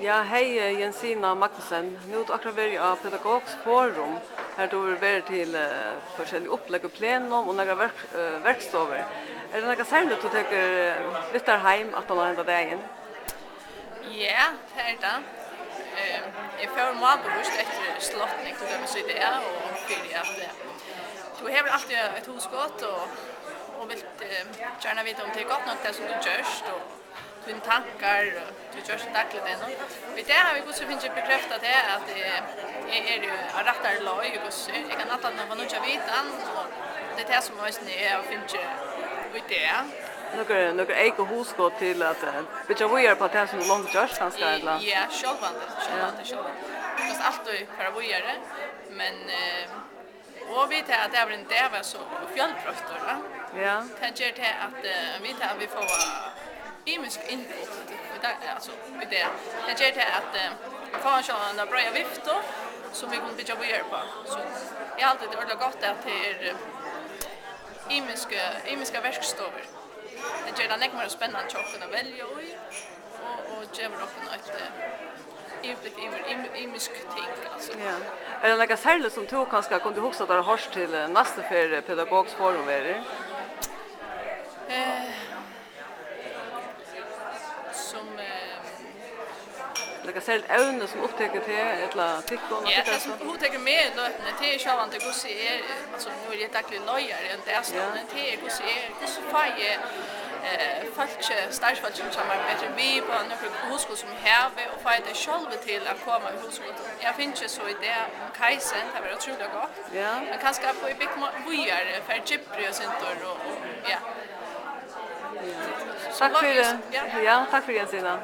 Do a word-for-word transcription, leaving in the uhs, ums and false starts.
Ja, hey, eh, Jensina Magnussen. Nú ert tú akkurát verið á Pedagogisk Forum, har tú hevur verið til eh, forskellig upplegg og plenum og nakrar verk, eh, verkstovur. Er tað nakað serligt, tú tekur eh, við tær heim aftan á henda dagin? Ja, tað er tað. Eh, Eg fór málbevíst eftir slotning til dømis í dag og fyri at eh, tú hevur altíð eitt hugskot og, og vilt eh, gjarna vita um tað er gott nokk tað sum tú gert og tíni tankar og tú gert í dagligdegnum. Í dag havi eg hvussu fingið bekræftað tað at eh, eg eri á rættari leið og hvussu eg kann ætla at fáa nýggja vitan og tað er tað sum eisini eg havi fingið í dag. Nøkur, nøkur eyka hugskot til at eh, byggja víðari upp á tað sum tú longu gjørt kanska ella? Ja, sjálvandi, sjálvandi, sjálvandi. Tú kanst altíð fara víðari, men eh, og við tað at dagurin í dag var so fjølbroyttur, ja. Ja. Tað ger tað at eh, við tað at vit fáa ymisk input í dag, altso í dag, tað ger tað at eh, vit fáa sjálvandi eina breiða viftu sum vit kunnu byggja víðari upp á. So eg haldi tað er ordiliga gott at tað er eh, ymisk, ymiskar verkstovur. Tað ger tað nógv meira spennandi hjá okkum at velja í og, og gevur okkum eitt eh, yvirblikk yvir ym- ymisk ting, altso. Ja. Er tað nakað serligt sum tú kanska kundi hugsað tær at hoyrt til eh, næstu ferð eh, Pedagogisk Forum verður? Eh, sum eh, Nakað serligt evni sum upptekur teg ella tykkum og Ja, tað sum tykkara? Hugtekur meg í løtuni, tað er sjálvandi hvussu eg er, altso nú eri eg daglig leiðari í eini dagstovni, Ja. Tað er hvussu eg er, hvussu fái eg eh, fólki, starvsfólkini hjá mær betur við á nøkur hugskot sum eg havi og fái tey sjálvi til at koma við hugskotum. Eg havi fingið so idé um Kaizen, tað var ótrúliga gott. Ja. Men kanska fái eg bygt mo- víðari, fari djúpri og sindur og, og ja. Takk fyri, ja, takk fyri Jensina.